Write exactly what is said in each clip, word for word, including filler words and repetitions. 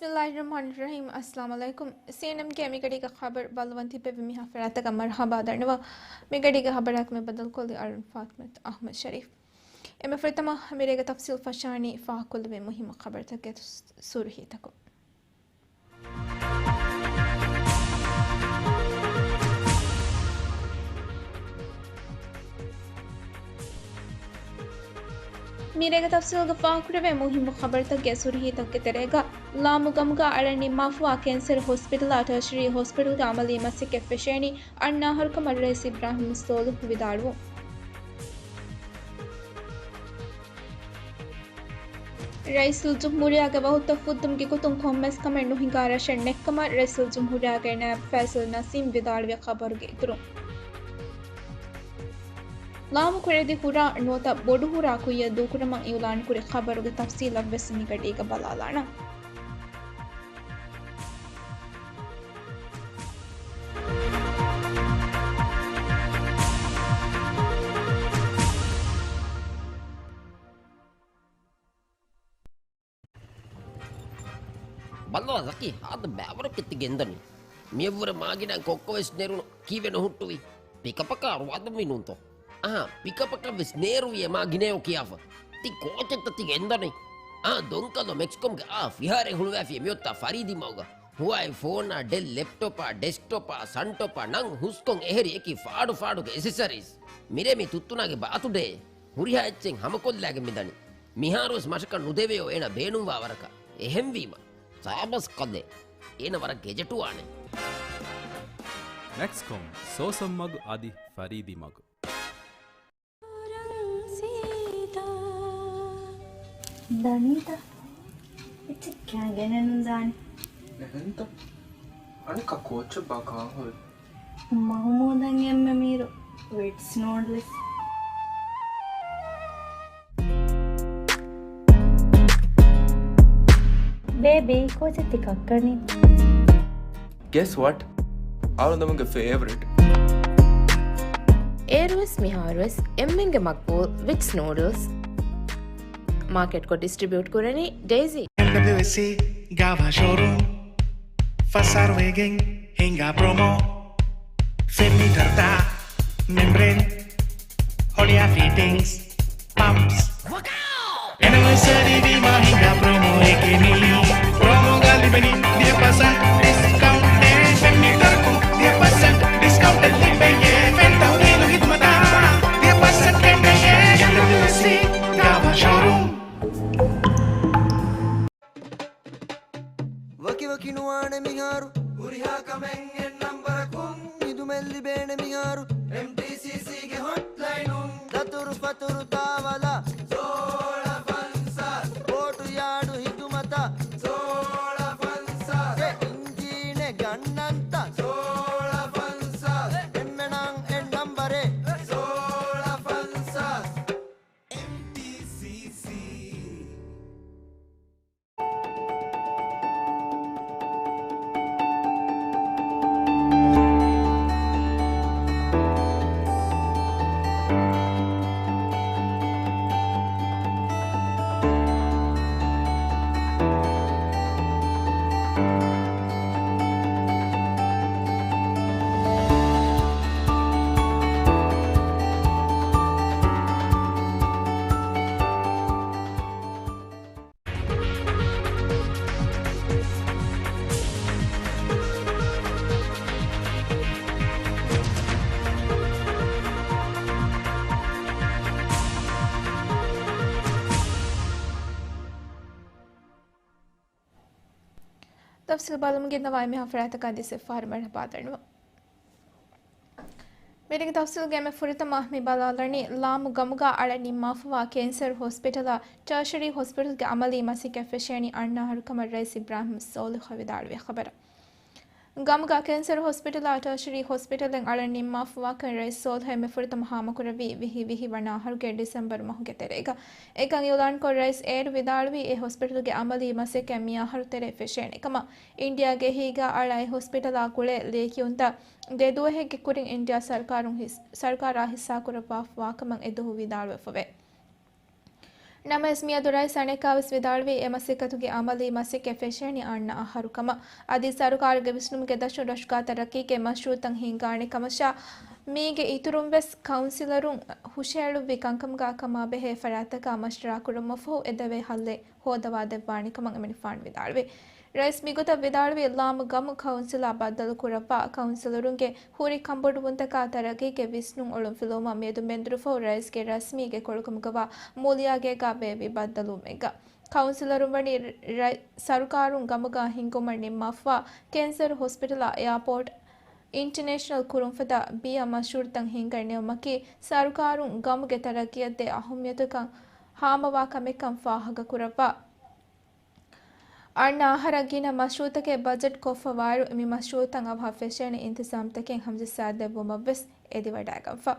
ބިސްމިއްލާހިއްރަޙްމާނިއްރަޙީމް. އައްސަލާމު ޢަލައިކުމް. ސީއެންއެމްގެ މިގަޑީގެ ޚަބަރު ބައްލަވަން ތިއްބެވި މިހާ ފަރާތަކަށް މަރުޙަބާ ދަންނަވަން. މިގަޑީގެ ޚަބަރާއެކު މި ބަދަލުކޮށްލީ އަޅުން ފާތިމަތު އަޙްމަދު ޝަރީފް. އެންމެ ފުރަތަމަ މިރޭގެ ތަފްސީލް ފަށާނީ ފާހަގަކޮށްލެވޭ މުހިއްމު ޚަބަރުތަކުގެ ސުރުހީތަކުން. މިރޭގެ ތަފްސީލްގަ ފާހަގަކުރެވޭ މުހިއްމު ޚަބަރުތަކުގެ ސުރުހީތަކުގެ ތެރޭގަ، ލާމު ގަމުގަ އަޅަން ނިންމާފަވާ ކެންސަރު ހޮސްޕިޓަލާ ޓަރޝަރީ ހޮސްޕިޓަލްގެ އަމަލީ މަސައްކަތް ފެށޭނީ އަންނަ އަހަރު ކަމަށް ރައީސް އިބްރާހިމް ސޯލިހު ވިދާޅުވުން. ރައީސުލްޖުމްހޫރިއްޔާގެ ވަހުދަތު ފުއްދުމުގެ ގޮތުން ކޮންމެސް ކަމެއް ނުހިނގާ ރަށެއް ނެތްކަމަށް ރައީސުލްޖުމްހޫރިއްޔާގެ ނައިބު ފައިސަލް ނަސީމް ވިދާޅުވި ޚަބަރުގެ އިތުރުން. ލާމު ކުރެދި ހުރާ ނުވަތަ ބޮޑު ހުރާ ކުއްޔަށް ދޫކުރުމަށް އިއުލާންކުރި ޚަބަރުގެ ތަފްސީލަށްވެސް މިގަޑީގަ ބަލާލާނަން. ބައްލަވާ ޒަކީ، ހާދަ ބައިވަރަކަށް ތި ގެންދަނީ. މިއަށްވުރެ މާގިނައިން ކޮއްކޮވެސް ނެރުނު، ކީއްވެ ނުހުއްޓުވީ؟ ޕިކަޕަކާ ރުވާދަންވީ ނޫންތޯ؟ އަހާ، ޕިކަޕަކަށްވެސް ނޭރުވިޔޭ މާގިނައޭ ކިޔާފަ. ތި ކޯޗެއްތަ ތި ގެންދަނީ؟ އާ، ދޮންކަލޯ މެކްސްކޮމްގެ އާ ފިހާރައެއް ހުޅުވާފިޔޭ މިއޮތްތާ ފަރީދީ މަގުގަ. ހުވާއި ފޯނާ، ޑެލް ލެޕްޓޮޕާ، ޑެސްކްޓޮޕާ، ސަންޓޮޕާ، ނަން ހުސްކޮން އެހެރި އެކި ފާޑު ފާޑުގެ އެސެސަރީސް. މިރޭ މި ތުއްތުނާގެ ބާތުޑޭ. ހުރިހާ އެއްޗެއް ހަމަކޮށްލާގެން މިދަނީ. މިހާރުވެސް މަށަކަށް ނުދެވެޔޯ އޭނަ ބޭނުންވާ ވަރަކަށް. އެހެންވީމަ، ސާބަސް ކަލޭ. އޭނަ ވަރަށް ގެޖެޓުވާނެ. މެކްސްކޮމް، ސޯސަން މަގު އަދި ފަރީދީ މަގު. ދަނީތަ؟ އެއްޗެއް ކައިގެނެއް ނުދާނެ. ނެހެންތަ؟ އަނެއްކާ ކޯއްޗެއްބާ ކާން ހުރީ؟ މަހުމޫދަށް އެންމެ މީރު ވިޓްސް ނޫޑްލްސް. ބޭބީ، ކޯޗެއް ތި ކައްކަނީ؟ Guess what? އަޅުގަނޑުގެ ފޭވަރިޓް. އޭރުވެސް މިހާރުވެސް އެންމެންގެ މަގްބޫލް ވިޓްސް ނޫޑްލްސް. މާކެޓްކޮށް ޑިސްޓްރިބިއުޓް ކުރަނީ ޑޭޒީ. އެމްޑަބްލިއުއެސްސީ ގާވާ ޝޯރޫމް. ފަސް އަހަރު ވެގެން ހިނގާ ޕްރޮމޯ. ފެން މީޓަރުތައް، މެމްބްރޭން، ހޮޅިއާ ފިޓިންގްސް، ޕަމްޕްސް. އެނިވަރސަރީ ވީމާ ހިނގާ ޕްރޮމޯއެކޭ މީ. ޕްރޮމޯގަ ލިބެނީ ދިހަ ޕަސެންޓް ޑިސްކައުންޓެއް. ފެން މީޓަރަކުން ދިހަ ޕަސެންޓް ޑިސްކައުންޓެއް ލިބެޔޭ. ފެން ތަހުލީލު ޚިދުމަތާ ދިހަ ޕަސެންޓް ގެންނެޔޭ. އެމްޑަބްލިއުއެސްސީ ގާވާ ޝޯރޫމް. ވަކިވަކި ނުވާނެ މިހާރު. ހުރިހާ ކަމެއް އެއް ނަންބަރަކުން. ހިދުމަތް ލިބޭނެ މިހާރު. އެމްޓީސީސީގެ ހޮޓްލައިނުން. ދަތުރު ފަތުރު ތާވަލަ. ސޯޅަ ފަންސާސް. ބޯޓު ޔާޑު ހިދުމަތަށް. ސޯޅަ ފަންސާސް. އެ އިންޖީނެއް ގަންނަންތަ. ސޯޅަ ފަންސާސް. އެންމެނަށް އެއް ނަންބަރެއް. ސޯޅަ ފަންސާސް. އެމްޓީސީސީ. ތަފްސީލް ބަލަމުން ގެންނަވާ އެންމެހާ ފަރާތަކާ ދިސް އެއްފަހަރު މަރުޙަބާ ދަންނަވަން. މިރޭގެ ތަފްސީލްގައި މި ފުރަތަމަ މި ބަލާލަނީ، ލާމު ގަމުގަ އަޅަން ނިންމާފަވާ ކެންސަރު ހޮސްޕިޓަލާ ޓާޝަރީ ހޮސްޕިޓަލްގެ އަމަލީ މަސައްކަތް ފެށޭނީ އަންނަ އަހަރު ކަމަށް ރައީސް އިބްރާހިމް ސޯލިހު ވިދާޅުވި ޚަބަރަށް. ގަމުގަ ކެންސަރު ހޮސްޕިޓަލާ ޓާޝަރީ ހޮސްޕިޓަލެއް އަޅަން ނިންމާފަވާކަން ރައީސް ސޯލިހު މި ފުރަތަމަ ހާމަކުރެއްވީ ވިހި ވިހި ވަނަ އަހަރުގެ ޑިސެމްބަރު މަހުގެ ތެރޭގަ. އެކަން އިއުލާންކޮށް ރައީސް އޭރު ވިދާޅުވީ އެ ހޮސްޕިޓަލްގެ އަމަލީ މަސައްކަތް މި އަހަރު ތެރޭ ފެށޭނެ ކަމަށް. އިންޑިއާގެ އެހީގަ އަޅާ އެ ހޮސްޕިޓަލާ ގުޅޭ ލިޔެކިޔުންތައް ދެ ދުވަހެއްގެ ކުރިން އިންޑިއާ ސަރުކާރުން ހިސް-، ސަރުކާރާ ހިއްސާކުރައްވާފަވާކަމަށް އެ ދުވަހު ވިދާޅުވެފަވޭ. ނަމަވެސް މިއަދު ރައީސް އަނެއްކާވެސް ވިދާޅުވީ އެ މަސައްކަތުގެ އަމަލީ މަސައްކަތް ފެށޭނީ އަންނަ އަހަރު ކަމަށް. އަދި ސަރުކާރުގެ ވިސްނުމުގެ ދަށުން ރަށުގާ ތަރައްގީގެ މަޝްރޫއުތައް ހިންގާނެ ކަމަށާ، މީގެ އިތުރުން ވެސް ކައުންސިލަރުން ހުށައެޅުއްވި ކަންކަމުގާ ކަމާބެހޭ ފަރާތްތަކާ މަޝްވަރާ ކުރުމަށްފަހު އެ ދެވޭ ހައްލެއް ހޯދަވާދެއްވާނެ ކަމަށް އެމަނިކުފާނު ވިދާޅުވި. ރައީސް މިގޮތަށް ވިދާޅުވީ، ލާމު ގަމު ކައުންސިލާ ބައްދަލުކުރައްވާ، ކައުންސިލަރުންގެ ހުރި ކަންބޮޑުވުންތަކާ ތަރައްގީގެ ވިސްނުން އޮޅުންފިލުވުމަށް މިއަދު މެންދުރުފަހު ރައީސްގެ ރަސްމީ ގެކޮޅުކަމުގަވާ މޫލިޔާގޭގާ ބޭއްވި ބައްދަލުވުމެއްގަ، ކައުންސިލަރުން ވަނީ ރަ-، ސަރުކާރުން ގަމުގާ ހިންގުމަށް ނިންމާފަވާ ކެންސަރު ހޮސްޕިޓަލާ އެއާޕޯޓް އިންޓަނޭޝަނަލް ކުރުންފަދަ ބިޔަ މަޝްރޫއުތައް ހިންގަން ނެއުމަކީ ސަރުކާރުން ގަމުގެ ތަރައްގީއަށްދޭ އަހައްމިޔަތަކަށް ހާމަވާ ކަމެއްކަން ފާހަގަކުރައްވާ. އަންނަ އަހަރަށް ގިނަ މަޝްރޫއުތަކެއް ބަޖެޓް ކޮށްފަވާއިރު، މި މަޝްރޫއުތައް އަވަހަށް ފެށޭނެ އިންތިޒާމްތަކެއް ހަމަޖައްސާދެއްވުމަށްވެސް އެދިވަޑައިގަންފަ.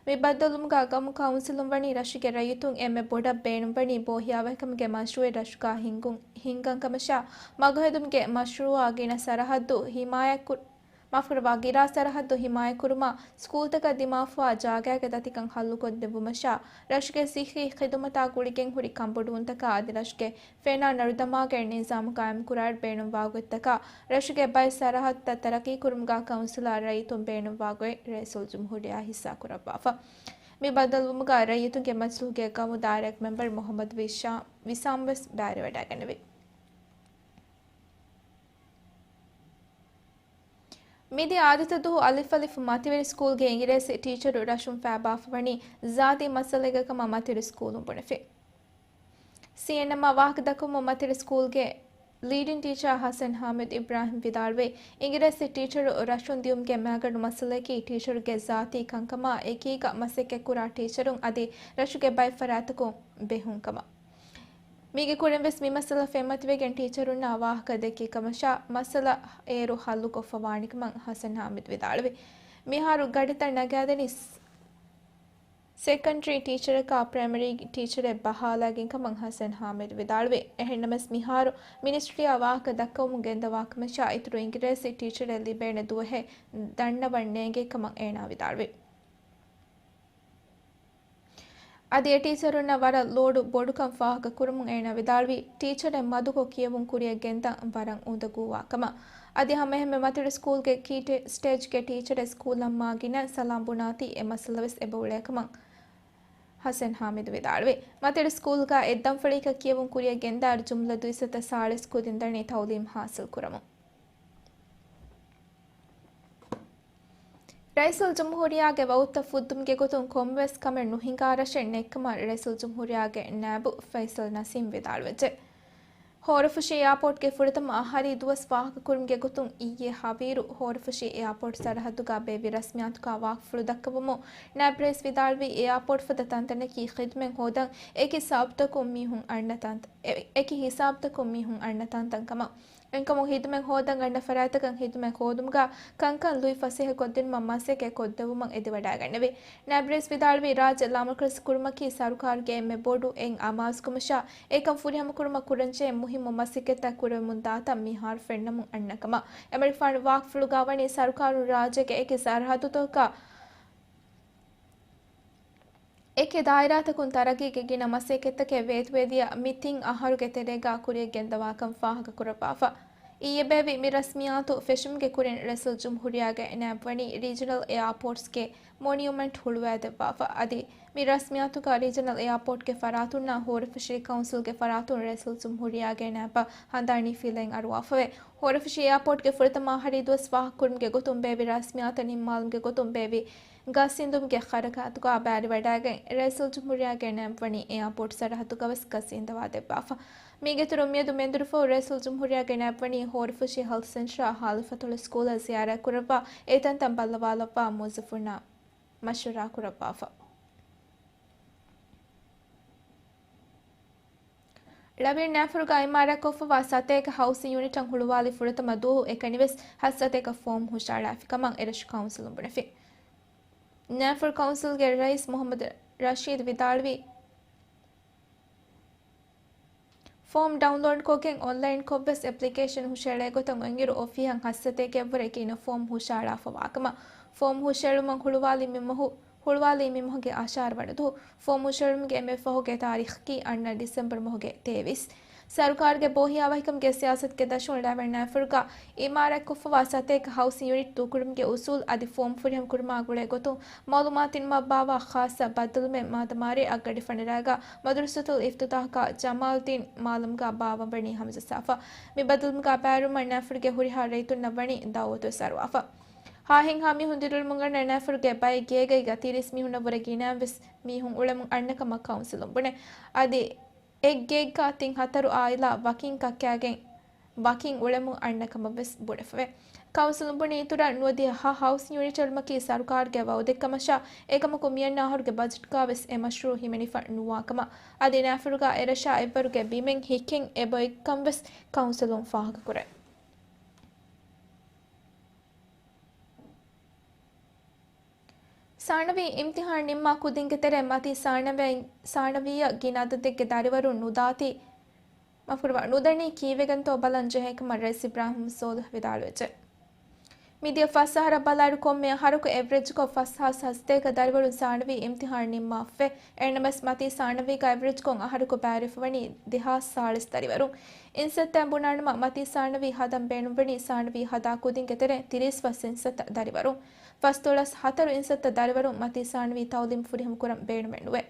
މި ބައްދަލުވުމުގަ ގަމު ކައުންސިލުން ވަނީ ރަށުގެ ރައްޔިތުން އެންމެ ބޮޑަށް ބޭނުންވަނީ ބޯހިޔާވަހިކަމުގެ މަޝްރޫއެއް ރަށުގާ ހިންގުން، ހިންގަން ކަމަށާ، މަގުހެދުމުގެ މަޝްރޫއާ ގިނަ ސަރަހައްދު ހިމާޔަތްކުރ-، މާފުކުރައްވާ، ގިރާ ސަރަހައްދު ހިމާޔަތްކުރުމާ، ސްކޫލްތަކަށް ދިމާފަވާ ޖާގައިގެ ދަތިކަން ހައްލުކޮށްދެއްވުމަށާ، ރަށުގެ ސިއްހީ ޚިދުމަތާ ގުޅިގެން ހުރި ކަންބޮޑުވުންތަކާ އަދި ރަށުގެ ފެނާ ނަރުދަމާގެ ނިޒާމު ގާއިމްކުރާއިރު ބޭނުންވާ ގޮތްތަކާ، ރަށުގެ ބައެއް ސަރަހައްދުތައް ތަރައްޤީކުރުމުގާ ކައުންސިލާ ރައްޔިތުން ބޭނުންވާ ގޮތް ރައީސުލްޖުމްހޫރިއްޔާ ހިއްސާކުރައްވާފަ. މި ބައްދަލުވުމުގާ ރައްޔިތުންގެ މަޖިލީހުގެ ގަމު ދާއިރާގެ މެމްބަރު މުޙައްމަދު ވިޝާ-، ވިސާމް ވެސް ބައިވެރިވަޑައިގެންނެވި. މިދިޔަ އާދިއްތަ ދުވަހު އަލިފް އަލިފް މަތިވެރި ސްކޫލްގެ އިނގިރޭސި ޓީޗަރު ރަށުން ފައިބާފަ ވަނީ ޒާތީ މައްސަލައިގަ ކަމަށް މަތިވެރި ސްކޫލުން ބުނެފި. ސީއެންއެމްއާ ވާހަކަ ދައްކަވަމުން މަތިވެރި ސްކޫލްގެ ލީޑިން ޓީޗަރ ހަސަން ހާމިދު އިބްރާހިމް ވިދާޅުވީ، އިނގިރޭސި ޓީޗަރު ރަށުން ދިޔުމުގެ މައިގަނޑު މައްސަލައަކީ ޓީޗަރުގެ ޒާތީ ކަންކަމާ އެކީގަ މަސައްކަތްކުރާ ޓީޗަރުން އަދި ރަށުގެ ބައެއް ފަރާތްތަކުން ބެހުން ކަމަށް. މީގެ ކުރިން ވެސް މި މައްސަލަ ފެންމަތިވެގެން ޓީޗަރުންނާ ވާހަކަ ދެއްކި ކަމަށާ، މައްސަލަ އޭރު ހައްލުކޮށްފަވާނެ ކަމަށް ހަސަން ހާމިދު ވިދާޅުވި. މިހާރު ގަޑިތައް ނަގާދެނީ ސެކަންޑްރީ ޓީޗަރަކާ ޕްރައިމަރީ ޓީޗަރެއް ބަހާލައިގެން ކަމަށް ހަސަން ހާމިދު ވިދާޅުވި. އެހެންނަމަވެސް މިހާރު މިނިސްޓްރީއާ ވާހަކަ ދައްކަވަމުން ގެންދަވާ ކަމަށާ، އިތުރު އިނގިރޭސި ޓީޗަރެއް ލިބޭނެ ދުވަހެއް ދަންނަވަން ނޭނގޭ ކަމަށް އޭނާ ވިދާޅުވި. އަދި އެ ޓީޗަރުންނަށް ވަރަށް ލޯޑު ބޮޑުކަން ފާހަގަ ކުރުމުން އޭނާ ވިދާޅުވީ، ޓީޗަރެއް މަދުކޮށް ކިޔެވުން ކުރިއަށް ގެންދަން ވަރަށް އުނދަގޫވާ ކަމަށް. އަދި ހަމައެހެންމެ މަތިވެރި ސްކޫލްގެ ކީ ޓެ-، ސްޓޭޖްގެ ޓީޗަރެއް ސްކޫލަށް މާ ގިނަ ސަލާން ބުނާތީ އެ މައްސަލަވެސް އެބައުޅޭ ކަމަށް ހަސަން ހާމިދު ވިދާޅުވި. މަތިވެރި ސްކޫލްގަ އެއްދަންފަޅިއަކަށް ކިޔެވުން ކުރިއަށް ގެންދާއިރު ޖުމްލަ ދުއިސައްތަ ސާޅީސް ކުދިން ދަނީ ތައުލީމް ހާސިލް ކުރަމުން. ރައީސުލްޖުމްހޫރިއްޔާގެ ވައުދުތައް ފުއްދުމުގެ ގޮތުން ކޮންމެވެސް ކަމެއް ނުހިނގާ ރަށެއް ނެތްކަމަށް ރައީސުލްޖުމްހޫރިއްޔާގެ ނައިބު ފައިސަލް ނަސީމް ވިދާޅުވެއްޖެ. ހޯރަފުށި އެއާޕޯޓްގެ ފުރަތަމަ އަހަރީ ދުވަސް ފާހަގަކުރުމުގެ ގޮތުން އިއްޔެ ހަވީރު ހޯރަފުށި އެއާޕޯޓް ސަރަހައްދުގަ ބޭއްވި ރަސްމިއްޔާތުގަ ވާހަކަފުޅު ދައްކަވަމުން ނައިބް ރައީސް ވިދާޅުވީ، އެއާޕޯޓް ފަދަ ތަންތަނަކީ ޚިދުމަތް ހޯދަން އެކި ސަބަބުތަކުން މީހުން އަންނަ ތަންތަން، އެ-، އެކި ހިސާބުތަކުން މީހުން އަންނަ ތަންތަން ކަމަށް. އެހެންކަމުން ޚިދުމަތް ހޯދަން އަންނަ ފަރާތްތަކަށް ޚިދުމަތް ހޯދުމުގަ ކަންކަން ލުއި ފަސޭހަ ކޮށްދިނުމަށް މަސައްކަތް ކޮށްދެއްވުމަށް އެދިވަޑައިގެންނެވި. ނައިބް ރައީސް ވިދާޅުވީ، ރާއްޖެ ލާމަރުކަޒީ ކުރުމަކީ ސަރުކާރުގެ އެންމެ ބޮޑު އެއް އަމާޒުކަމަށާ، އެކަން ފުރިހަމަކުރުމަށް ކުރަންޖެހޭ މުހިއްމު މަސައްކަތްތައް ކުރެވެމުންދާތަން މިހާރު ފެންނަމުން އަންނަ ކަމަށް. އެމަނިކުފާނު ވާހަކަފުޅުގަ ވަނީ ސަރުކާރުން ރާއްޖޭގެ އެކި ސަރަހައްދުތަކުގަ އެކި ދާއިރާތަކުން ތަރައްގީގެ ގިނަ މަސައްކަތްތަކެއް ވޭތުވެދިޔަ މި ތިން އަހަރުގެ ތެރޭގަ ކުރިއަށް ގެންދަވާކަން ފާހަގަކުރައްވާފަ. އިއްޔެ ބޭއްވި މި ރަސްމިއްޔާތު ފެށުމުގެ ކުރިން ރައީސުލްޖުމްހޫރިއްޔާގެ ނައިބް ވަނީ ރީޖަނަލް އެއާޕޯޓްސްގެ މޮނިއުމެންޓް ހުޅުވައިދެއްވާފަ. އަދި މި ރަސްމިއްޔާތުގަ ރީޖަނަލް އެއާޕޯޓްގެ ފަރާތުންނާ ހޯރަފުށި ކައުންސިލްގެ ފަރާތުން ރައީސުލްޖުމްހޫރިއްޔާގެ ނައިބަށް ހަނދާނީ ފިލައިން އަރުވާފަވޭ. ހޯރަފުށި އެއާޕޯޓްގެ ފުރަތަމަ އަހަރީ ދުވަސް ފާހަގަކުރުމުގެ ގޮތުން ބޭއްވި ރަސްމިއްޔާތަށް ނިންމާލުމުގެ ގޮތުން ބޭއްވި ގަސް އިންދުމުގެ ހަރަކާތުގަ ބައިވެރިވަޑައިގެން، ރައީސުލްޖުމްހޫރިއްޔާގެ ނައިބް ވަނީ އެއާޕޯޓް ސަރަހައްދުގަވެސް ގަސް އިންދަވާދެއްވާފަ. މީގެއިތުރުން މިއަދު މެންދުރުފަހު ރައީސުލްޖުމްހޫރިއްޔާގެ ނައިބް ވަނީ ހޯރަފުށި ހެލްތް ސެންޓަރ ހާލިފަތޮޅު ސްކޫލަށް ޒިޔާރަތްކުރައްވާ، އެތަންތަން ބައްލަވާލައްވާ މުވައްޒަފުންނާ މަޝްވަރާކުރައްވާފަ. ޅަވިޔަނި ނައިފަރުގަ އިމާރާތްކޮށްފަވާ ސަތޭކަ ހައުސިން ޔުނިޓަށް ހުޅުވާލި ފުރަތަމަ ދުވަހު އެކަނިވެސް ހަތް ސަތޭކަ ފޯމް ހުށައަޅާފި ކަމަށް އެރަށު ކައުންސިލުން ބުނެފި. ނައިފަރު ކައުންސިލްގެ ރައީސް މުހައްމަދު ރަޝީދު ވިދާޅުވީ، ފޯމް ޑައުންލޯޑްކޮށްގެން އޮންލައިންކޮށްވެސް އެޕްލިކޭޝަން ހުށައެޅޭ ގޮތަށް އޮތްއިރު އޮފީހަށް ހަތް ސަތޭކައަށްވުރެ ގިނަ ފޯމް ހުށައަޅާފަވާކަމަށް. ފޯމް ހުށައެޅުމަށް ހުޅުވާލި މި މަހު ހުޅުވާލީ މި މަހުގެ އަށާރަ ވަނަ ދުވަހު. ފޯމުށިއެޅުމުގެ އެންމެ ފަހުގެ ތާރީޚަކީ އަންނަ ޑިސެމްބަރު މަހުގެ ތޭވީސް. ސަރުކާރުގެ ބޯހިޔާވަހިކަމުގެ ސިޔާސަތުގެ ދަށުން ރާވެންނާފުރުގަ އިމާރާތްކޮށްފަވާ ސަތޭކަ ހައުސިން ޔުނިޓް ދޫކުރުމުގެ އުސޫލު އަދި ފޯމް ފުރިހަމަ ކުރުމާ ގުޅޭ ގޮތުން މައުލޫމާތު ދިނުމަށް ބާއްވާ ޚާއްސަ ބައްދަލުމެއް މާދަމާރޭ އަށްގަޑި ފަނަރައިގަ މަދުރަސަތުލް އިފްތިތާހްގަ ޖަމާލްދީން މާލަމްގަ ބާއްވަން ވަނީ ހަމަޖައްސާފަ. މި ބައްދަލުމުގަ ބައިވެރިވުމަށް ނާފުރުގެ ހުރިހާ ރައްޔިތުންނަށް ވަނީ ދައުވަތުވެސް އަރުވާފަ. ހާހެއްހާ މީހުން ދިރިއުޅުމުގަ ނާފުރުގެ ބައެއް ގޭގައިގަ ތިރީސް މީހުންނަށްވުރެ ގިނައިން ވެސް މީހުން އުޅެމުން އަންނަ ކަމަށް ކައުންސިލުން ބުނޭ. އަދި އެއް ގޭގަ ތިން ހަތަރު އާއިލާ ވަކިން ކައްކާގެން ވަކިން އުޅެމުން އަންނަ ކަމަށް ވެސް ބުނެފަވޭ. ކައުންސިލުން ބުނި އިތުރަށް ނުވަދިހަ ހަ ހައުސިން ޔުނިޓް އެޅުމަކީ ސަރުކާރުގެ ވައުދެއް ކަމަށާ، އެކަމަކު މިއަންނަ އަހަރުގެ ބަޖެޓްގަ ވެސް އެ މަޝްރޫއު ހިމެނިފަ ނުވާ ކަމަށް. އަދި ނާފުރުގަ އެރަށާ އެއްވަރުގެ ބިމެއް ހިކެން އެބައޮތްކަން ވެސް ކައުންސިލުން ފާހަގަކުރޭ. ސާނަވީ އިމްތިހާން ނިންމާ ކުދިންގެ ތެރެއިން މަތީ ސާނަވީ، ސާނަވީއަށް ގިނަ އަދަދެއްގެ ދަރިވަރުން ނުދާތީ، މަފުރުވާ ނުދަނީ ކީއްވެގެންތޯ ބަލަން ޖެހޭ ކަމަށް ރައީސް އިބްރާހިމް ސޯލިހް ވިދާޅުވެއްޖެ. މިދިޔަ ފަސް އަހަރަށް ބަލާއިރު ކޮންމެ އަހަރަކު އެވްރެޖްކޮށް ފަސް ހާސް ހަސަތޭކަ ދަރިވަރުން ސާނަވީ އިމްތިހާން ނިންމާފައި. އެހެންނަމަވެސް މަތީ ސާނަވީގަ އެވްރެޖްކޮށް އަހަރަކު ބައިވެރިވެފަވަނީ ދެހާސް ސާޅީސް ދަރިވަރުން. އިންސައްތައިން ބުނާނަމަ މަތީ ސާނަވީ ހަދަން ބޭނުންވަނީ ސާނަވީ ހަދާ ކުދިންގެ ތެރެއިން ތިރީސް ފަސް އިންސައްތަ ދަރިވަރުން. ފަސްދޮޅަސް ހަތަރު އިންސައްތަ ދަރިވަރުން މަތީ ސާނަވީ ތައުލީމް ފުރިހަމަ ކުރަން ބޭނުމެއް ނުވޭ.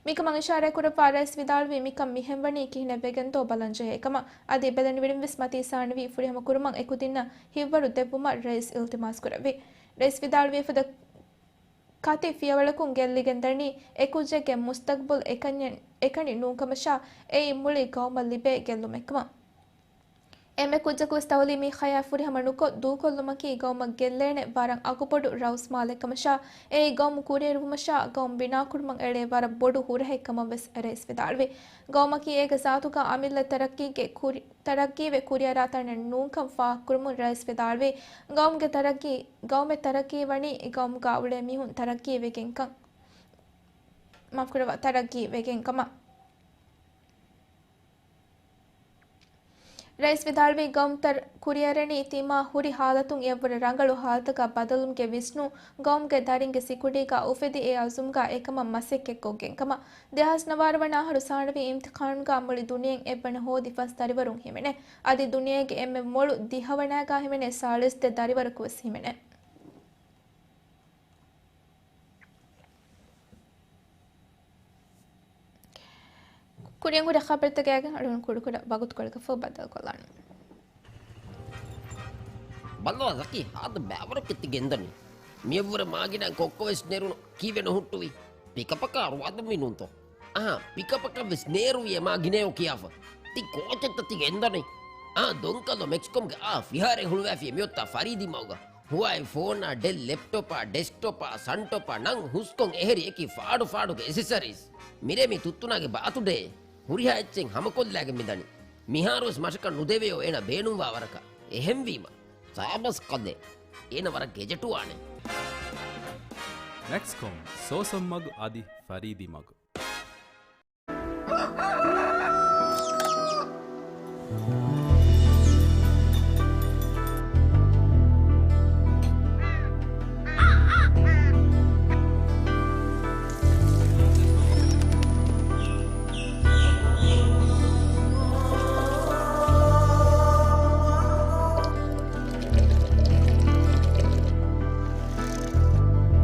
މިކަމަށް އިޝާރާތް ކުރައްވާ ރައީސް ވިދާޅުވީ މިކަން މިހެން ވަނީ ކިހިނެއް ވެގެންތޯ ބަލަން ޖެހޭ ކަމަށް. އަދި ބެލެނިވެރިން ވެސް މަތީ ސާނަވީ ފުރިހަމަ ކުރުމަށް އެ ކުދިންނަށް ހިތްވަރު ދެއްވުމަށް ރައީސް އިލްތިމާސް ކުރެއްވި. ރައީސް ވިދާޅުވީ އެފަދަ ކަތި ފިޔަވަޅަކުން ގެއްލިގެން ދަނީ އެ ކުއްޖެއްގެ މުސްތަގްބަލް އެކަންޏެއް، އެކަނި ނޫން ކަމަށާ، އެއީ މުޅި ގައުމަށް ލިބޭ ގެއްލުމެއް ކަމަށް. އެންމެ ކުއްޖަކުވެސް ތައުލީމީ ޚަޔާތް ފުރިހަމަ ނުކޮށް، ދޫކޮށްލުމަކީ ގައުމަށް ގެއްލޭނެ ވަރަށް އަގުބޮޑު ރައުސްމާލެއް ކަމަށާ، އެއީ ގައުމު ކުރިއެރުވުމަށާ، ގައުމު ބިނާކުރުމަށް އެޅޭ ވަރަށް ބޮޑު ހުރަހެއް ކަމަށް ވެސް ރައީސް ވިދާޅުވި. ގައުމަކީ އޭގެ ޒާތުގަ އަމިއްލަ ތަރައްގީގެ ކުރި، ތަރައްގީވެ ކުރިއަރާ ތަނެއް ނޫންކަން ފާހަގަކުރަމުން ރައީސް ވިދާޅުވީ، ގައުމުގެ ތަރައްގީ، ގައުމެއް ތަރައްގީ ވަނީ ގައުމުގަ އުޅޭ މީހުން ތަރައްގީ ވެގެންކަން، މާފުކުރައްވާ، ތަރައްގީ ވެގެން ކަމަށް. ރައީސް ވިދާޅުވީ، ގައުމު ތަރައްގީ ކުރިއަރަނީ ތިމާ ހުރި ހާލަތުން އެއަށްވުރެ ރަނގަޅު ހާލަތަކަށް ބަދަލުމުގެ ވިސްނުން، ގައުމުގެ ދަރިންގެ ސިކުނޑީގަ އުފެދި އެ އަޒުމްގަ އެކަމަށް މަސައްކަތްކޮށްގެން ކަމަށް. ދެހާސް ނަވާރަ ވަނަ އަހަރު ސާނަވީ އިމްތިހާނުގަ މުޅި ދުނިޔެއިން އެއްވަނަ ހޯދި ފަސް ދަރިވަރުން ހިމެނޭ. އަދި ދުނިޔޭގެ އެންމެ މޮޅު ދިހަވަނައިގަ ހިމެނޭ ސާޅީސް ދެ ދަރިވަރަކު ވެސް ހިމެނޭ. ކުރިން ހުރި ޚަބަރުތަކާގެން އަޅުގަނޑު ކުޑަކުޑަ ވަގުތުކޮޅަކަށްފަހު ބައްދަލުކޮށްލާނަން. ބައްލަވާ ޒަކީ، ހާދަ ބައިވަރު ކެތިގެންދަނީ. މިއަށްވުރެ މާގިނަ ކޮއްކޮވެސް ނެރުނު ކީއްވެ ނުހުއްޓުވީ؟ ޕިކަޕަކާ އަރުވާދަންވީ ނޫންތޯ؟ އާ، ޕިކަޕަކަށް ވެސް ނޭރުވި އެ މާގިނަޔޯ ކިޔާފަ. ތި ކޯޗެއްތަ ތި ގެންދަނީ؟ އާ، ދޮންކަލޯ މެކްސްކޮމްގެ އާ ފިހާރައެއް ހުޅުވާފި މިއޮތާ ފަރީދީ މަގުގަ. ހުވާއި ފޯނާ، ޑެލް ލެޕްޓޮޕާ، ޑެސްކްޓޮޕާ، ސަންޓޮޕާ ނަން ހުސްކޮން އެހެރި އެކި ފާޑު ފާޑުގެ އެސެސަރީސް. މިރޭ މި ތުއްތުނާގެ ބާތުޑޭ. ހުރިހާ އެއްޗެއް ހަމަކޮށްލާގެން މިދަނީ. މިހާރުވެސް މަށަކަށް ނުދެވެޔޯ އޭނަ ބޭނުންވާ ވަރަކަށް. އެހެންވީމަ. ސާބަސް ކަލޭ. އޭނަ ވަރަށް ގެޖެޓުވާނެ. މެކްސްކޮމް، ސޯސަން މަގު އަދި ފަރީދީ މަގު.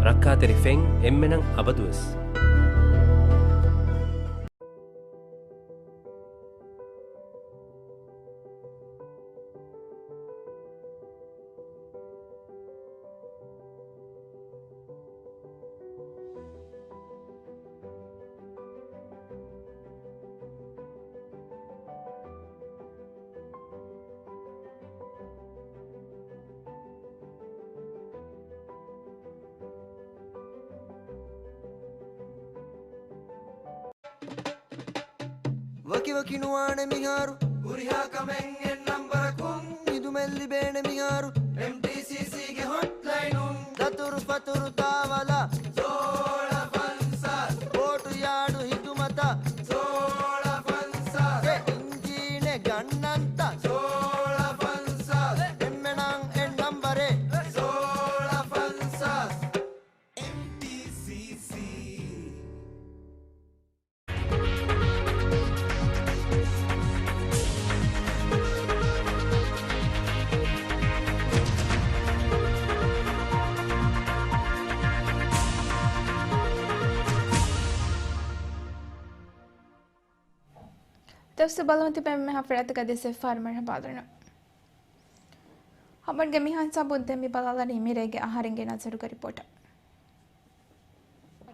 ރައްކާތެރި ފެން އެންމެނަށް އަބަދުވެސް. ވަކިވަކި ނުވާނެ މިހާރު. ހުރިހާ ކަމެއް އެއް ނަންބަރަކުން. މިދުމެއް ލިބޭނެ މިހާރު. އެމްޓީސީސީގެ ހޮޓްލައިނުން. ދަތުރު ފަތުރު ތާވަލަށް. ސޯޅަ ފަންސާސް. ބޯޓު ޔާޑު ހިދުމަތަށް. ސޯޅަ ފަންސާސް. އެ އިންޖީނެއް ގަންނަންތަ؟ ސޯޅަ ފަންސާސް. އެންމެނަށް އެއް ނަންބަރެއް. ސޯޅަ ފަންސާސް. އެމްޓީސީސީ. ދުވަސް ބަލަމަތި ބެމެހާ ފެރާތަކަށް ދެސެފާރު މަރުހަބާލަނު. ހަމަންގެ މިހާ ހިސާބުން ދެން މި ބަލާލަނީ މިރޭގެ އަހަރެންގެ ނަޒަރުގެ ރިޕޯޓަށް.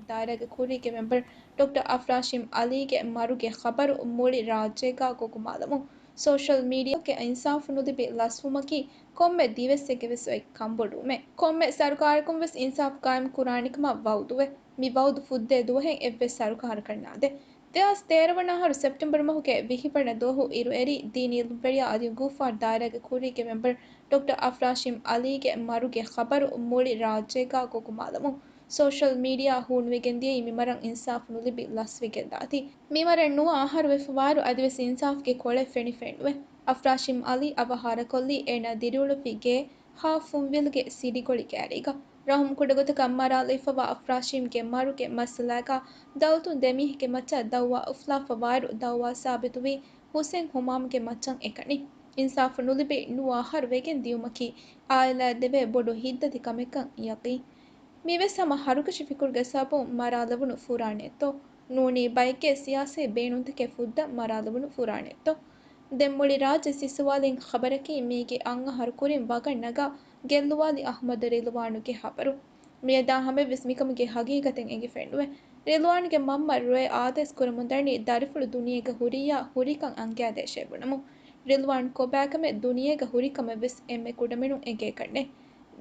ދާއިރާގެ ކުރީގެ މެމްބަރު ޑޮކްޓަރ އަފްރާޝީމް އަލީގެ މަރުގެ ޚަބަރު މުޅި ރާއްޖޭގާ ގޮގުމާލަމުން، ސޯޝަލް މީޑިއާގެ އިންސާފު ނުލިބި ލަސްވުމަކީ ކޮންމެ ދިވެއްސެއްގެ ވެސް އޮތް ކަނބޮޑުވުމެއް. ކޮންމެ ސަރުކާރަކުން ވެސް އިންސާފު ޤާއިމް ކުރާނެ ކަމަށް ވައުދުވޭ. މި ވައުދު ފުއްދޭ ދުވަހެއް އެއްވެސް ސަރުކާރަކަށް ނާދޭ. ދެހާސް ތޭރަ ވަނަ އަހަރު ސެޕްޓެމްބަރު މަހުގެ ވިހި ވަނަ ދުވަހު އިރުއެރި ދީނީ އިލްމުވެރިޔާ އަދި އުނގޫފާރު ދާއިރާގެ ކުރީގެ މެމްބަރު ޑޮކްޓަރ އަފްރާޝީމް އަލީގެ މަރުގެ ޚަބަރު މުޅި ރާއްޖޭގާ ގޮގުމާލަމުން، ސޯޝަލް މީޑިއާ ހޫނުވެގެން ދިޔައީ މި މަރަށް އިންސާފު ނުލިބި ލަސްވެގެން ދާތީ. މި މަރަށް ނުވަ އަހަރު ވެފަވާއިރު އަދިވެސް އިންސާފުގެ ކޮޅެއް ފެނިފައެއް ނުވޭ. އަފްރާޝީމް އަލީ އަވަހާރަކޮށްލީ އޭނާ ދިރިއުޅުއްވި ގޭ ހާ ފުންވިލުގެ ސިޑިގޮޅި ކައިރީގަ. ރަހުމް ކުޑަގޮތަކަށް މަރާލައިފަވާ އަފްރާޝީމްގެ މަރުގެ މައްސަލާގަ ދައުލަތުން ދެމީހެއްގެ މައްޗަށް ދައުވާ އުފުލާފަވާއިރު، ދައުވާ ސާބިތުވީ ހުސެން ހުމާމްގެ މައްޗަށް އެކަނި. އިންސާފު ނުލިބި ނުވަ އަހަރު ވެގެން ދިޔުމަކީ އާއިލާއަށް ދެވޭ ބޮޑު ހިތްދަތި ކަމެއްކަން ޔަޤީން. މިވެސް ހަމަ ހަރުކަށި ފިކުރުގެ ސަބަބުން މަރާލެވުނު ފުރާނެއްތޯ؟ ނޫނީ ބައެއްގެ ސިޔާސީ ބޭނުންތަކެއް ފުއްދަން މަރާލެވުނު ފުރާނެއްތޯ؟ ދެން މުޅި ރާއްޖެ ސިސުވާލިން ޚަބަރަކީ މީގެ އަށް އަހަރު ކުރިން ވަގަށް ނަގާ ގެއްލުވާލި އަޙްމަދު ރިލްވާނުގެ ޚަބަރު. މިއަދާ ހަމަޔަށްވެސް މިކަމުގެ ހަގީގަތެއް އެނގިފައެއް ނުވޭ. ރިލްވާނުގެ މަންމަ ރޮއެ އާދޭސް ކުރަމުންދަނީ ދަރިފުޅު ދުނިޔޭގަ ހުރިއްޔާ ހުރިކަން އަންގައިދޭށޭ ބުނަމުން. ރިލްވާން ކޮބާކަމެއް ދުނިޔޭގަ ހުރިކަމެއްވެސް އެންމެ ކުޑަމިނުން އެނގޭކަށްނެތް.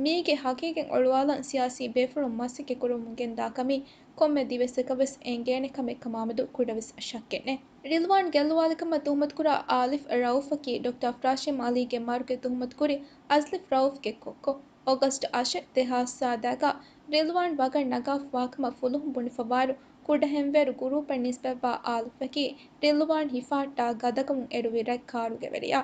މީގެ ހަގީގަތް އޮޅުވާލަން ސިޔާސީ ބޭފުޅުން މަސައްކަތް ކުރަމުން ގެންދާ ކަމީ ކޮންމެ ދިވެއްސަކަށް ވެސް އެނގޭނެ ކަމެއް ކަމާމެދު ކުޑަވެސް ޝައްކެއް ނެތް. ރިލްވާން ގެއްލުވާލިކަމަށް ތުހުމަތުކުރާ އާލިފް ރައޫފަކީ ޑޮކްޓަރ އަފްރާޝީމް އަލީގެ މަރުގެ ތުހުމަތުކުރި އަޒްލިފް ރައޫފްގެ ކޮއްކޮ. އޮގަސްޓް އަށެއް ދެހާސް ސާދައިގަ ރިލްވާން ވަގަށް ނަގާފަވާކަމަށް ފުލުހުން ބުނެފަވާއިރު، ކުޑަހެންވޭރު ގުރޫޕެއް ނިސްބަތްވާ އާލިފްއަކީ ރިލްވާން ހިފާއްޓާ ގަދަކަމުން އެރުވި ރަތް ކާރުގެ ވެރިޔާ.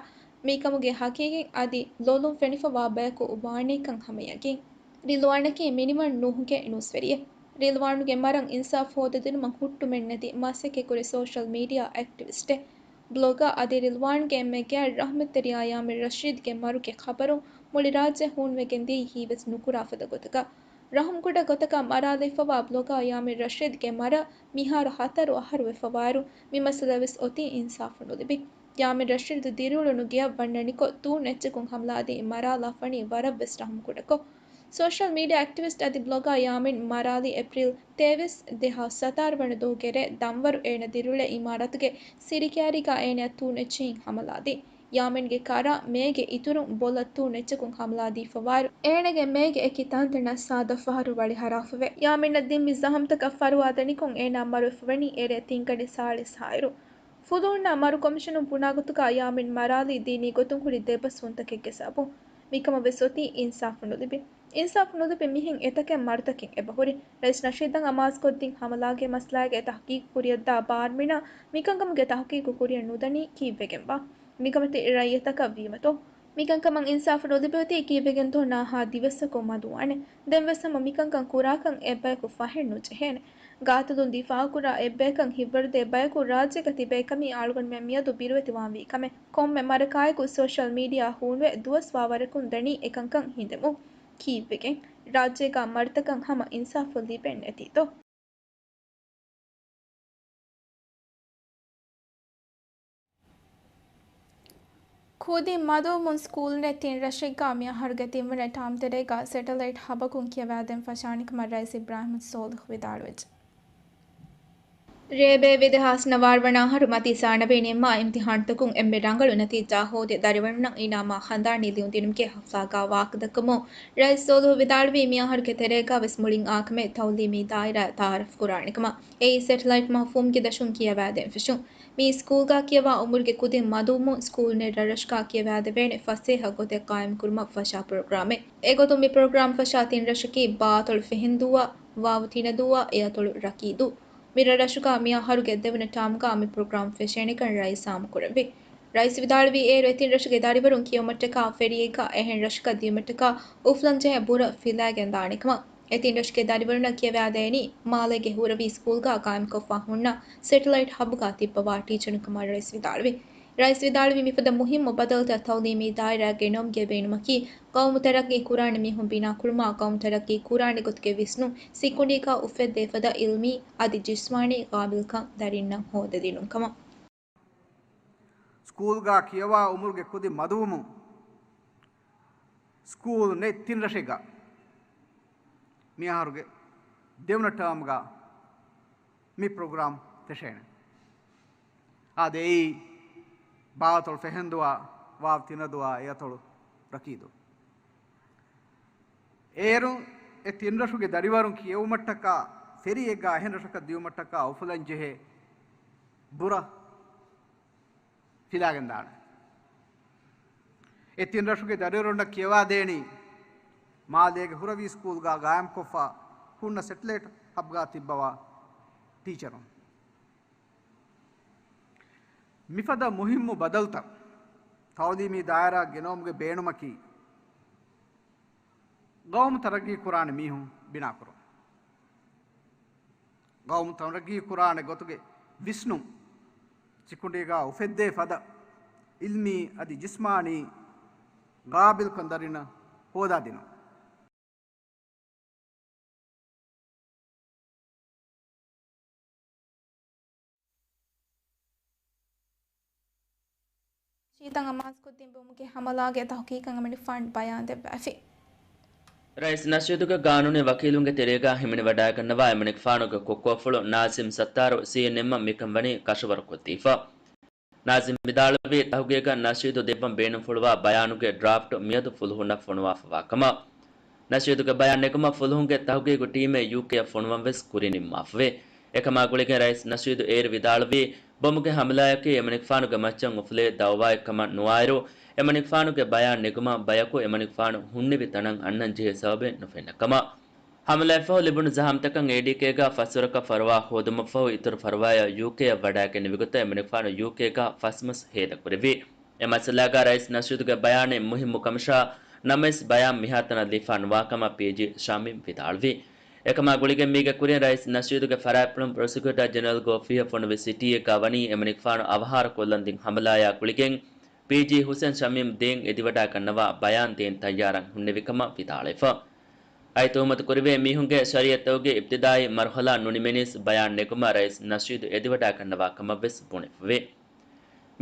މިކަމުގެ ހަގީގަތް އަދި ލޮލުން ފެނިފަވާ ބަޔަކު ވާނީކަން ހަމަ ޔަގީން. ރިލްވާނަކީ މިނިވަން ނޫހުގެ ނޫސްވެރިއެއް. ރިލްވާނުގެ މަރަށް އިންސާފު ހޯދަދިނުމަށް ހުއްޓުމެއްނެތި މަސައްކަތްކުރި ސޯޝަލް މީޑިއާ އެކްޓިވިސްޓެއް، ބްލޮގާ އަދި ރިލްވާންގެ އެންމެ ގާތް ރަހްމަތްތެރިޔާ ޔާމިން ރަޝީދްގެ މަރުގެ ޚަބަރު މުޅި ރާއްޖެ ހޫނުވެގެން ދިޔައީ ހީވެސް ނުކުރާ ފަދަ ގޮތަކަށް. ރަހުމް ކުޑަ ގޮތަކަށް މަރާލައިފަވާ ބްލޮގާ ޔާމިން ރަޝީދްގެ މަރަށް މިހާރު ހަތަރު އަހަރު ވެފަވާއިރު، މި މައްސަލަ ވެސް އޮތީ އިންސާފު ނުލިބި. ޔާމިން ރަޝީދު ދިރިއުޅުނު ގެއަށް ވަންނަނިކޮށް، ތޫނު އެއްޗަކުން ހަމަލާދީ މަރާލާފަނީ ވަރަށްވެސް ރަހުމް ކުޑަކޮށް. ސޯޝަލް މީޑިއާ އެކްޓިވިސްޓް އަދި ބްލޮގާ ޔާމިން މަރާލީ އޭޕްރީލް ތޭވީސް، ދެހާސް ސަތާރަ ވަނަ ދުވަހުގެ ރޭ ދަންވަރު އޭނަ ދިރިއުޅޭ އިމާރާތުގެ ސިޑި ކައިރީގަ އޭނައަށް ތޫނު އެއްޗިހިން ހަމަލާދީ. ޔާމިންގެ ކަރާ މޭގެ އިތުރުން ބޮލަށް ތޫނު އެއްޗަކުން ހަމަލާދީފަވާއިރު، އޭނަގެ މޭގެ އެކި ތަންތަނަށް ސާދަ ފަހަރު ވަޅި ހަރާފަވޭ. ޔާމިންއަށް ދިން މި ޒަހަމްތަކަށް ފަރުވާ ދެނިކޮށް އޭނާ މަރުވެފަވަނީ އެރޭ ތިންގަނޑެއް ސާޅީސް ހާއިރު. ފުލުހުންނާ މަރު ކޮމިޝަނުން ބުނާގޮތުގަ ޔާމިން މަރާލީ ދީނީ ގޮތުން ހުރި ދެބަސްވުންތަކެއްގެ ސަބަބުން. މިކަމަށް ވެސް އޮތީ އިންސާފު ނުލިބި. އިންސާފު ނުލިބި މިހެން އެތަކެއް މަރުތަކެއް އެބަހުރި. ރައީސް ނަޝީދަށް އަމާޒުކޮށްދިން ހަމަލާގެ މައްސަލާގެ ތަހުގީގު ކުރިއަށްދާ ބާރުމިނާ މިކަންކަމުގެ ތަހުގީގު ކުރިއަށް ނުދަނީ ކީއްވެގެންބާ؟ މިކަމަތި ރައްޔިތަކަށް ވީމަތޯ؟ މިކަންކަމަށް އިންސާފު ނުލިބިއޮތީ ކީއްވެގެންތޯ ނާހާ ދިވެއްސަކު މަދުވާނެ. ދެންވެސް ހަމަ މިކަންކަން ކުރާކަން އެއްބަޔަކު ފަހެއް ނުޖެހޭނެ. ގާތިލުން ދިފާއުކުރާ އެއްބަޔަކަށް ހިތްވަރުދޭ ބަޔަކު ރާއްޖޭގަ ތިބޭކަމީ އަޅުގަނޑުމެން މިއަދު ބިރުވެތިވާންވީ ކަމެއް. ކޮންމެ މަރަކާއެކު ސޯޝަލް މީޑިއާ ހޫނުވެ ދުވަސް ވާވަރަކުން ދަނީ އެކަންކަން ހިނދެމުން. ކީއްވެގެން؟ ރާއްޖޭގަ މަރުތަކަށް ހަމަ އިންސާފު ލިބެންނެތީތޯ؟ ކުދިން މަދުވުމުން ސްކޫލް ނެތް ތިން ރަށެއްގަ މި އަހަރުގެ ތިންވަނަ ޓާމް ތެރޭގަ ސެޓެލައިޓް ހަބަކުން ކިޔަވާދޭން ފަށާނެ ކަމަށް ރައީސް އިބްރާހިމް ސޯލިހު ވިދާޅުވެއްޖެ. ރޭބޭ ވިދެހާސް ނަވާރަ ވަނަ އަހަރު މަތީ ސާނަވީ ނިންމާ އިމްތިހާންތަކުން އެންމެ ރަނގަޅު ނަތީޖާ ހޯދި ދަރިވަރުންނަށް އިނާމާ ހަނދާނީ ލިޔުން ދިނުމުގެ ހަފްލާގަ ވާހަކަދައްކަމުން ރައީސް ސޯލިހު ވިދާޅުވީ، މި އަހަރުގެ ތެރޭގަ ވެސް މުޅިން އާކަމެއް ތައުލީމީ ދާއިރާއަށް ތައާރަފް ކުރާނެ ކަމަށް. އެއީ ސެޓެލައިޓް މަފްހޫމްގެ ދަށުން ކިޔަވާދޭން ފެށުން. މި ސްކޫލްގަ ކިޔަވާ އުމުރުގެ ކުދިން މަދުވުމުން ސްކޫލް ނެތް ރަށްރަށުގަ ކިޔަވާދެވޭނެ ފަސޭހަ ގޮތެއް ޤާއިމްކުރުމަށް ފަށާ ޕްރޮގްރާމެއް. އެގޮތުން މި ޕްރޮގްރާމް ފަށާ ތިން ރަށަކީ ބާ އަތޮޅު ފެހެންދޫއަށް، ވާވު ތިނަދޫއަށް، އެ އަތޮޅު ރަކީދޫ. މި ރަށްރަށުގަ މި އަހަރުގެ ދެވަނަ ޓާމްގަ މި ޕްރޮގްރާމް ފެށޭނެކަން ރައީސް ހާމަކުރެއްވި. ރައީސް ވިދާޅުވީ، އޭރު އެތިން ރަށުގެ ދަރިވަރުން ކިޔެވުމަށްޓަކާ ފެރީއެއްގަ އެހެން ރަށަކަށް ދިޔުމަށްޓަކާ އުފުލަންޖެހޭ ބުރަ ފިލާގެން ދާނެ ކަމަށް. އެތިން ރަށުގެ ދަރިވަރުންނަށް ކިޔަވާދޭނީ މާލޭގެ ހުރަވީ ސްކޫލްގަ ޤާއިމްކޮށްފަ ހުންނަ ސެޓެލައިޓް ހަބުގަ ތިއްބަވާ ޓީޗަރުން ކަމަށް ރައީސް ވިދާޅުވި. ރައީސް ވިދާޅުވީ، މިފަދަ މުހިއްމު ބަދަލުތައް ތައުލީމީ ދާއިރާގެ ނަމުގެ ބޭނުމަކީ، ޤައުމު ތަރައްޤީ ކުރާނެ މީހުން ބިނާކުރުމާ، ޤައުމު ތަރައްޤީ ކުރާނެ ގޮތުގެ ވިސްނުން ސިކުނޑީގަ އުފެއްދޭ ފަދަ އިލްމީ އަދި ޖިސްމާނީ ޤާބިލްކަން ދަރިންނަށް ހޯދަދިނުން ކަމަށް. ސްކޫލްގާ ކިޔަވާ އުމުރުގެ ކުދި މަދުވުމުން ސްކޫލް ނެތް ތިން ރަށެއްގަ މިއަހަރުގެ ދެވަނަ ޓާމްގަ މި ޕްރޮގްރާމް ފެށޭނެ. އާދެ، އެއީ ބާއަތޮޅު ފެހެންދުވާ، ވާވް ތިނަދުވާ، އެއަތޮޅު ރަކީދު. އޭރުން އެ ތިން ރަށުގެ ދަރިވަރުން ކިޔެވުމަށްޓަކާ، ފެރީއެއްގާ އެހެން ރަށަކަށް ދިޔުމަށްޓަކާ އުފުލަން ޖެހޭ ބުރަ ފިލާގެން ދާނެ. އެ ތިން ރަށުގެ ދަރިވަރުންނަށް ކިޔަވާދޭނީ މާލޭގެ ހުރަވީ ސްކޫލްގާ ގާއިމްކޮށްފަ ހުންނަ ސެޓެލައިޓް ހަބްގާ ތިއްބަވާ ޓީޗަރުން. މިފަދަ މުހިއްމު ބަދަލުތައް ތައުލީމީ ދާއިރާ ގެނައުމުގެ ބޭނުމަކީ، ގައުމު ތަރައްގީ ކުރާނެ މީހުން ބިނާކުރުން. ގައުމު ތަރައްގީ ކުރާނެ ގޮތުގެ ވިސްނުން ސިކުނޑީގާ އުފެއްދޭ ފަދަ އިލްމީ އަދި ޖިސްމާނީ ގާބިލްކަން ދަރިންނަށް ހޯދާދިނުން. ޝީތަން އަމާޒުކޮށްދިން ބޮމުގެ ހަމަލާގެ ތަހުގީގަށް އެމަނިކުފާނު ބަޔާން ދެއްވައިފި. ރައީސް ނަޝީދުގެ ގާނޫނީ ވަކީލުންގެ ތެރޭގާ ހިމެނިވަޑައިގަންނަވާ އެމަނިކުފާނުގެ ކޮއްކޮފުޅު ނާޒިމް ސައްތާރު ސީއެންއެމްއަށް މިކަން ވަނީ ކަށަވަރުކޮށްދީފަ. ނާޒިމް ވިދާޅުވީ، ތަހުގީގަށް ނަޝީދު ދެއްވަން ބޭނުންފުޅުވާ ބަޔާނުގެ ޑްރާފްޓް މިއަދު ފުލުހުންނަށް ފޮނުވާފަވާ ކަމަށް. ނަޝީދުގެ ބަޔާން ނެގުމަށް ފުލުހުންގެ ތަހުގީގު ޓީމެއް ޔޫކޭއަށް ފޮނުވަން ވެސް ކުރިން ނިންމާފަވޭ. އެކަމާ ގުޅިގެން ރައީސް ނަޝީދު އޭރު ވިދާޅުވީ، ބޮމުގެ ހަމަލާއަކީ އެމަނިކުފާނުގެ މައްޗަށް އުފުލޭ ދައުވާއެއް ކަމަށް ނުވާއިރު، އެމަނިކުފާނުގެ ބަޔާން ނެގުމަށް ބަޔަކު އެމަނިކުފާނު ހުންނެވި ތަނަށް އަންނަން ޖެހޭ ސަބަބެއް ނުފެންނަ ކަމަށް. ހަމަލާއަށްފަހު ލިބުނު ޒަހަމްތަކަށް އޭޑީކޭގަ ފަސްވަރަކަށް ފަރުވާ ހޯދުމަށްފަހު އިތުރު ފަރުވާއަށް ޔޫކޭއަށް ވަޑައިގެންނެވި ގޮތަށް އެމަނިކުފާނު ޔޫކޭގަ ފަސް މަސް ހޭދަކުރެއްވި. އެ މައްސަލާގަ ރައީސް ނަޝީދުގެ ބަޔާނެއް މުހިއްމު ކަމަށާ، ނަމަވެސް ބަޔާން މިހާތަނަށް ލިބިފަ ނުވާ ކަމަށް ޕީޖީ ޝަމީމް ވިދާޅުވި. އެކަމާ ގުޅިގެން މީގެ ކުރިން ރައީސް ނަޝީދުގެ ފަރާތްޕުޅުން ޕްރޮސިކިއުޓަރ ޖެނެރަލްގެ އޮފީހަށް ފޮނުވި ސިޓީއެއްގަ ވަނީ އެމަނިކުފާނު އަވަހާރަ ކޮށްލަން ދިން ހަމަލާޔާ ގުޅިގެން ޕީޖީ ހުސެން ޝަމީމް ދޭން އެދިވަޑައިގަންނަވާ ބަޔާން ދޭން ތައްޔާރަށް ހުންނެވި ކަމަށް ވިދާޅުވެފަ. އައި ތުހުމަތު ކުރެވޭ މީހުންގެ ޝަރީއަތްތަކުގެ އިބްތިދާއީ މަރުހަލާ ނުނިމެނީސް ބަޔާން ނެގުމަށް ރައީސް ނަޝީދު އެދިވަޑައިގަންނަވާ ކަމަށް ވެސް ބުނެފަވޭ.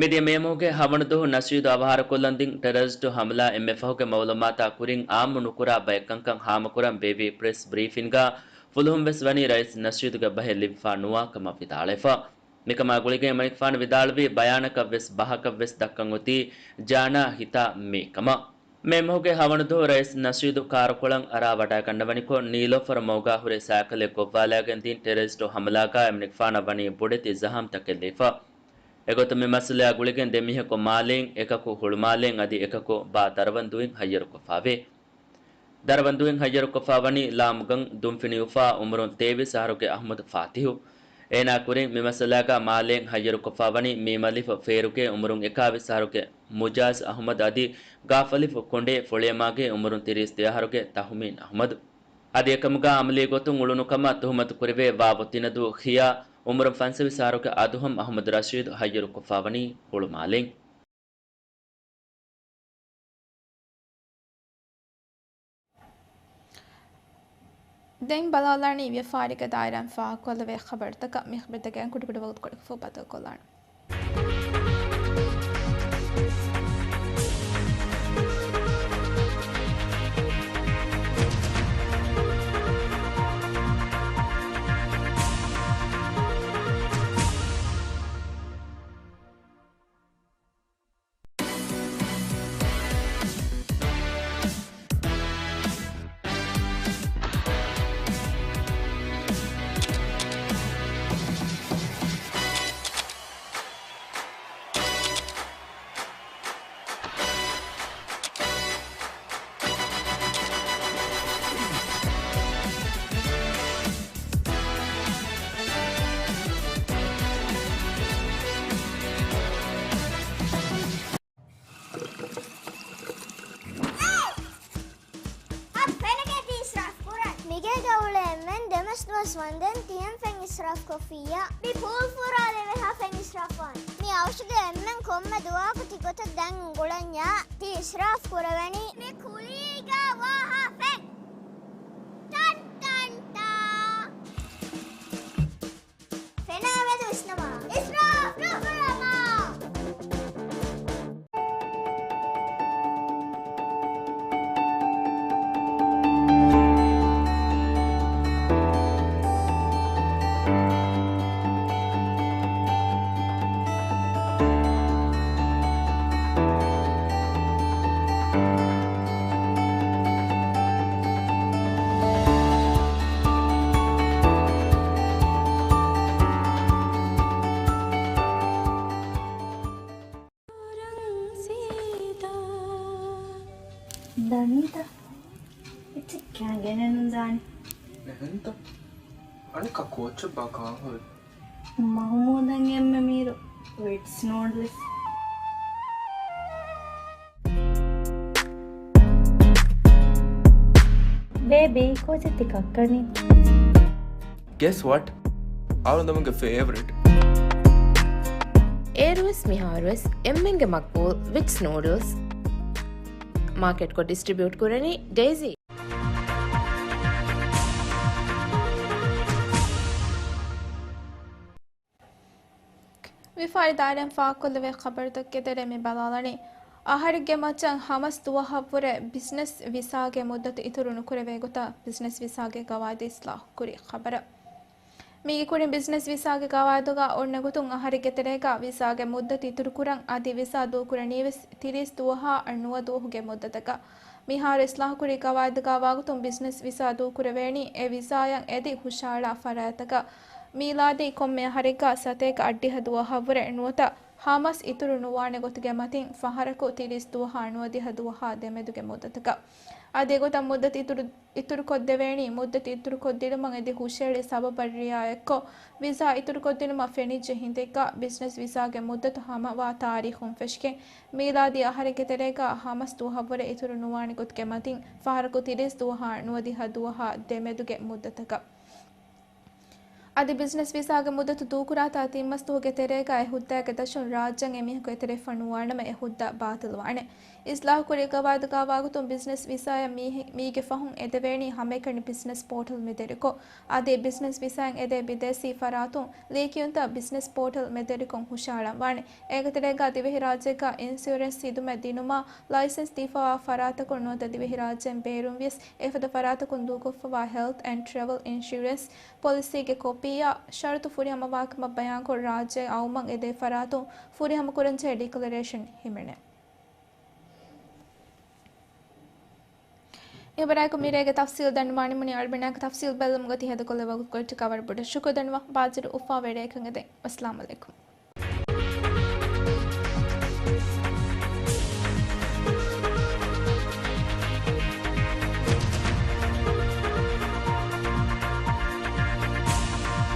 މިދިޔަ މޭ މަހުގެ ހަވަނަ ދުވަހު ނަޝީދު އަވަހާރަކޮށްލަން ދިން ޓެރަރިސްޓު ހަމަލާ އެންމެ ފަހުގެ މައުލޫމާތާ ކުރިން އާއްމު ނުކުރާ ބައެއް ކަންކަން ހާމަކުރަން ބޭއްވި ޕްރެސް ބްރީފިންގަ ފުލުހުން ވެސް ވަނީ ރައީސް ނަޝީދުގެ ބަހެއް ލިބިފަ ނުވާ ކަމަށް ވިދާޅުވެފަ. މިކަމާ ގުޅިގެން އެމަނިކުފާނު ވިދާޅުވީ ބަޔާނަކަށް ވެސް ބަހަކަށް ވެސް ދައްކަން އޮތީ ޖާނާ ހިތާ މޭ ކަމަށް. މޭ މަހުގެ ހަވަނަ ދުވަހު ރައީސް ނަޝީދު ކާރުކޮޅަށް އަރާ ވަޑައިގަންނަވަނިކޮށް، ނީލޯފަރު މަގުގާ ހުރި ސައިކަލެއް ގޮއްވާލައިގެން ދިން ޓެރަރިސްޓު ހަމަލާގާ އެމަނިކުފާނަށް ވަނީ ބޮޑެތި ޒަހަމްތަކެއް ލިބިފަ. އެގޮތުން މި މައްސަލަޔާ ގުޅިގެން ދެ މީހަކު މާލޭން، އެކަކު ހުޅުމާލޭން އަދި އެކަކު ބާ ދަރަވަންދުއިން ހައްޔަރުކޮށްފަވޭ. ދަރަވަންދުއިން ހައްޔަރުކޮށްފަ ވަނީ ލާމުގަން ދުންފިނިއުފާ އުމުރުން ތޭވީސް އަހަރުގެ އަޙްމަދު ފާތިހު. އޭނާ ކުރިން މި މައްސަލާގާ މާލޭން ހައްޔަރުކޮށްފަ ވަނީ މީމަލިފު ފޭރުގޭ އުމުރުން އެކާވީސް އަހަރުގެ މުޖާޒް އަޙްމަދު އަދި ގާފަލިފު ކޮނޑޭ ފޮޅިއަމާގޭ އުމުރުން ތިރީސް ދެ އަހަރުގެ ތަހުމީން އަޙްމަދު. އަދި އެކަމުގާ އަމަލީ ގޮތުން އުޅުނު ކަމަށް ތުހުމަތު ކުރެވޭ ވާވު ތިނަދޫ ޚިޔާ އުމުރުން ފަންސަވީސް އަހަރުގެ އަދުހަމް އަޙްމަދު ރަޝީދު ހައްޔަރުކޮށްފަ ވަނީ ހުޅުމާލެން. ދެން ބަލާލާނީ ވިޔަފާރީގެ ދާއިރާއިން ފާހަގަކޮށްލެވޭ ޚަބަރުތަކަށް. މި ޚަބަރުތަކަށް ކުޑަކުޑަ ވަގުތުކޮޅަކަށްފަހު ބަދަލުކޮށްލާނަން. އަދި ފެނަކޭ ތި އިސްރާފް ކުރަން. މިގޭގަ އުޅޭ އެންމެން ދެމަސް ދުވަސް ވަންދެން ތިޔަން ފެން އިސްރާފް ކޮށްފިއްޔާ. މި ޕޫލް ފުރާލެވޭ ހާ ފެން އިސްރާފް ވާނެ. މި އަވަށުގެ އެންމެން ކޮންމެ ދުވަހަކު ތި ގޮތަށް ދަން އުނގުޅަންޏާ ތި އިސްރާފް ކުރެވެނީ. މި ކުލީގަ ވާ ހާ ފެން. ޓަން ޓަން ޓާ. ފެނާ މެދު ވިސްނަމާ. އިސްރާފް ނުކުރަމާ. ދަނީތަ؟ އެއްޗެއް ކައިގެނެއް ނުދާނެ. އެހެންތަ؟ އަނެއްކާ ކޯއްޗެއްބާ ކާން ހުރީ؟ މަހުމޫދަށް އެންމެ މީރު ވިޓްސް ނޫޑްލްސް. ބޭބީ، ކޯއްޗެއް ތި ކައްކަނީ؟ Guess what? އަޅުގަނޑުމެންގެ ފޭވަރިޓް. އޭރުވެސް މިހާރުވެސް އެންމެންގެ މަގްބޫލް ވިޓްސް ނޫޑްލްސް. މާކެޓްކޮށް ޑިސްޓްރިބިއުޓް ކުރަނީ ޑޭޒީ. ވިފާރި ދާއިރާއިން ފާހަގަކޮށްލެވޭ ޚަބަރުތަކުގެ ތެރޭ މި ބަލާލަނީ، އަހަރެއްގެ މައްޗަށް ހަމަސް ދުވަހަށްވުރެ ބިޒްނަސް ވިސާގެ މުއްދަތު އިތުރު ނުކުރެވޭ ގޮތަށް ބިޒްނަސް ވިސާގެ ގަވާއިދު އިސްލާހު ކުރި ޚަބަރަށް. މީގެ ކުރިން ބިޒްނަސް ވިސާގެ ގަވާއިދުގަ އޮންނަ ގޮތުން އަހަރެއްގެ ތެރޭގަ ވިސާގެ މުއްދަތު އިތުރުކުރަން އަދި ވިސާ ދޫކުރަނީވެސް ތިރީސް ދުވަހާ ނުވަ ދުވަހުގެ މުއްދަތަކަށް. މިހާރު އިސްލާހުކުރި ގަވާއިދުގަ ވާގޮތުން ބިޒްނަސް ވިސާ ދޫކުރެވޭނީ އެ ވިސާއަށް އެދި ހުށަހަޅާ ފަރާތްތަކަށް. މީލާދީ ކޮންމެ އަހަރެއްގަ ސަތޭކަ އަށްޑިހަ ދުވަހަށްވުރެ ނުވަތަ ހަމަސް އިތުރު ނުވާނެ ގޮތުގެ މަތިން ފަހަރަކު ތިރީސް ދުވަހާ ނުވަދިހަ ދުވަހާ ދެމެދުގެ މުއްދަތަކަށް. އަދި އެގޮތަށް މުއްދަތު އިތުރު އިތުރުކޮށްދެވޭނީ މުއްދަތު އިތުރުކޮށްދިނުމަށް އެދި ހުށައެޅި ސަބަބަށް ރިއާޔަތްކޮށް، ވިސާ އިތުރުކޮށްދިނުމަށް ފެނިއްޖެ ހިނދެއްގަ ބިޒްނަސް ވިސާގެ މުއްދަތު ހަމަވާ ތާރީޚުން ފެށިގެން، މީލާދީ އަހަރެއްގެ ތެރޭގަ ހަމަސް ދުވަހަށްވުރެ އިތުރު ނުވާނެ ގޮތުގެ މަތިން ފަހަރަކު ތިރީސް ދުވަހާ ނުވަދިހަ ދުވަހާ ދެމެދުގެ މުއްދަތަކަށް. އަދި ބިޒްނަސް ވިސާގެ މުއްދަތު ދޫކުރާތާ ތިން މަސް ދުވަހުގެ ތެރޭގަ އެ ހުއްދައިގެ ދަށުން ރާއްޖޭން އެމީހަކު އެތެރެފަ ނުވާނަމަ އެ ހުއްދަ ބާތިލްވާނެ. އިސްލާހުކުރި ގަވާއިދުގަ ވާގޮތުން ބިޒްނަސް ވިސާއަށް މީހެ-، މީގެ ފަހުން އެދެވޭނީ ހަމައެކަނި ބިޒްނަސް ޕޯޓަލް މެދުވެރިކޮށް، އަދި ބިޒްނަސް ވިސާއިން އެދޭ ބިދޭސީ ފަރާތުން ލިޔެކިޔުންތައް ބިޒްނަސް ޕޯޓަލް މެދުވެރިކޮށް ހުށަހަޅަންވާނެ. އޭގެ ތެރޭގަ ދިވެހިރާއްޖޭގަ އިންޝުއަރެންސް ޚިދުމަތް ދިނުމަށް ލައިސަންސް ދީފަވާ ފަރާތަކުން ނުވަތަ ދިވެހިރާއްޖޭން ބޭރުންވިޔަސް އެފަދަ ފަރާތަކުން ދޫކޮށްފަވާ ހެލްތް އެންޑް ޓްރެވަލް އިންޝުއަރެންސް ޕޮލިސީގެ ކޮޕީއާ ޝަރުތު ފުރިހަމަވާކަމަށް ބަޔާންކޮށް، ރާއްޖެ އައުމަށް އެދޭ ފަރާތުން ފުރިހަމަކުރަންޖެހޭ ޑިކްލަރޭޝަން ހިމެނޭ. އެ ބަރާއެކު މިރޭގެ ތަފްސީލް ދަންނަވާނެ. މުނި އަޅުމެނާގެ ތަފްސީލް ބެލުމުގަ ތި ހެދަކޮށްލެއްވި ވަގުތުކޮޅަށް ވަރަށް ބޮޑަށް ޝުކުރު ދަންނަވަން. ބާޒަރު އުފާވެރި ރެއެއްކަން އެދެން. އައްސަލާމު ޢަލައިކުމް.